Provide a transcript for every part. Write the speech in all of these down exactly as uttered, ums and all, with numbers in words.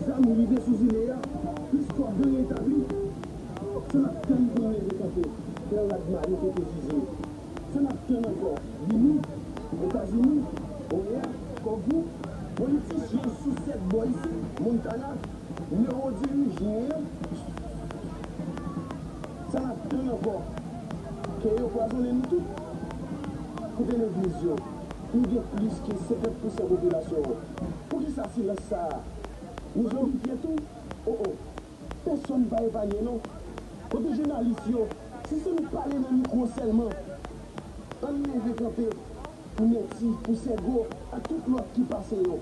Zam rive sou zile a, plis kòb yo retabli. Sa n ap tann pou n leve kanpe, fè rad mayo kote Zizi? Sa n ap tann ankò? Vini, Etazini, Oea, Kògou, politisyen sousèt bò isit, Montana, newo dirijyen an. Sa n ap tann ankò? Kè yo pwazonnen nou tout. Kote legliz yo? Nou gen plis ke senkant pousan popilasyon an. Poukisa silans sa a? Nou zonbifye tou? O, o. Pèsonn pa epanye non. Kote jounalis yo? Si se nou k pale nan mikwo sèlman. Ann leve kanpe pou Nèti, pou Sègo ak tout lòt ki pase yo.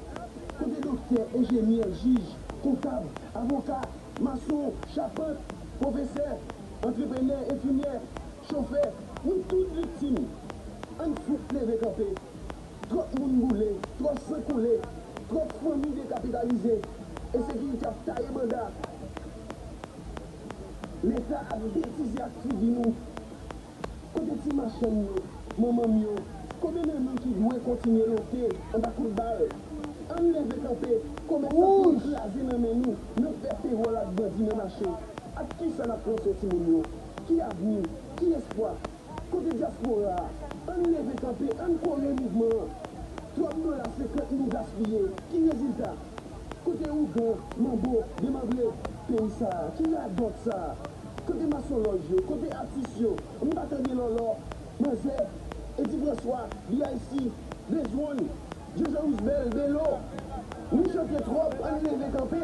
Kote doktè, enjenyè, jij, kontab, avoka, mason, chapant, pwofesè, antreprenè, enfimyè, chofè, nou tout viktim. Ann fout leve kanpe. Twòp moun boule, twòp san koule, twòp fanmi dekapitalize, ensekirite ap taye banda. Leta ap betize ak figi nou. Kote ti machann yo, manman m yo? Kote nan nou ki dwe kontinye lote anba kout bal? Ann leve kanpe, komès ap fin kraze nan men nou, n ap fè pewòl ak bandi nan mache. Ak kisa n ap panse timoun yo? Ki avni? Ki espwa? Kote dyaspora a? Ann leve kanpe, ann kore mouvman an. Twòp dola senkant nou gaspiye. Ki rezilta? Kote ougan, manbo, demanbre peyi sa a? Ki radòt sa a? Kote masonlòj yo? Kote atis yo? M pa tande Lòlò, Manzè, Edi Franswa, B I C, Bezwonn, Jean Jean Roosbel, Belo, nou chante twòp, ann leve kanpe.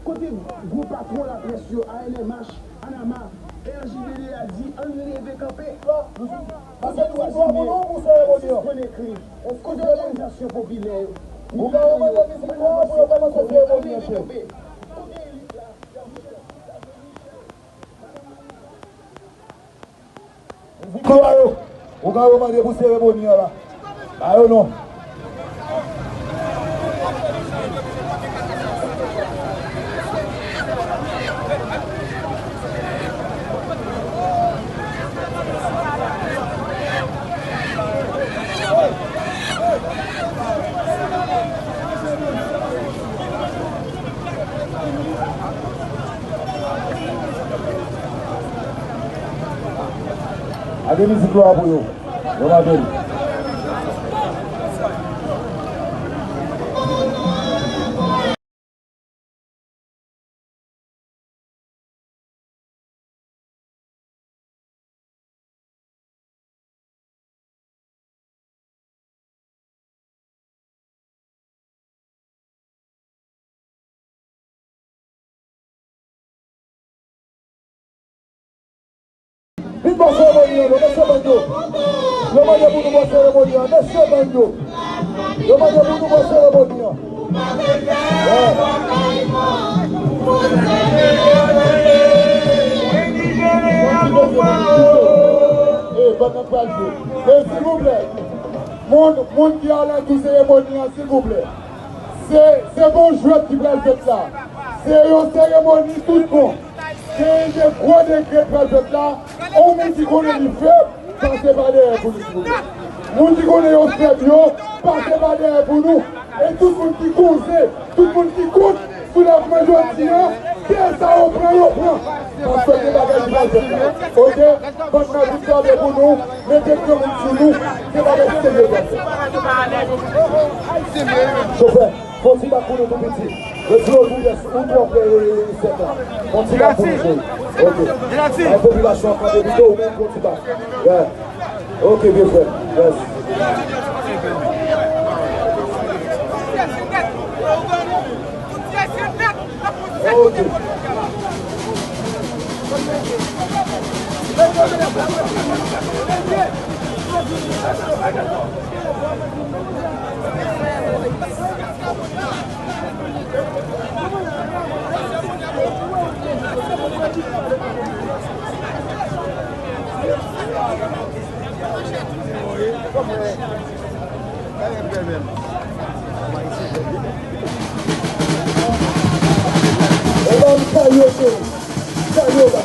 Kote gwo patwon laprès yo, A N M H, Anama, R J D D A di, ann leve kanpe. Kote twazèm lyen, sispann ekri? Kote òganizasyon popilè yo? Ou ka remande mizik la pou yo kòmanse seremoni an, chèf. Mizik yo a yo, ou ka remande pou seremoni an la. Ba yo non. Gade mizik lwa pou yo. Yo mande l. Vin bò seremoni an non, mesye bann yo. Yo mande pou nou bò seremoni an, mesye bann yo. Yo mande pou nou bò seremoni an. E, bann nan pral jwe. E, silvouplè, moun, moun ki alantou seremoni an, silvouplè. Se, se pa yon jwèt ki pral fèt la. Se yon seremoni tout bon. Gen de gwo degre k pral fèt la. On moun ki konnen li fèb, pase pa dèyè pou nou, silvouplè. Moun ki konnen yo fèb yo, pase pa dèyè pou nou. E tout moun ki koze, tout moun ki kont soulèvman jodi a, kè sa yo pran, yo pran. Paske gen bagay ki pral fèt la. Oke? Bann nan vin tande pou nou, mete granmoun sou nou, gen bagay serye pral fèt. Chofè. Fè yon ti bak pou nou tou piti. Retire w tou pyès, ou twò pre sèt la. Fè yon ti bak pou nou, cheri. Oke. Bay popilasyon an kanpe pito, ou menm fè yon ti bak. Yeah. Oke, byen fè. Yes. Oke. E ban m salye, cheri. Salye w la.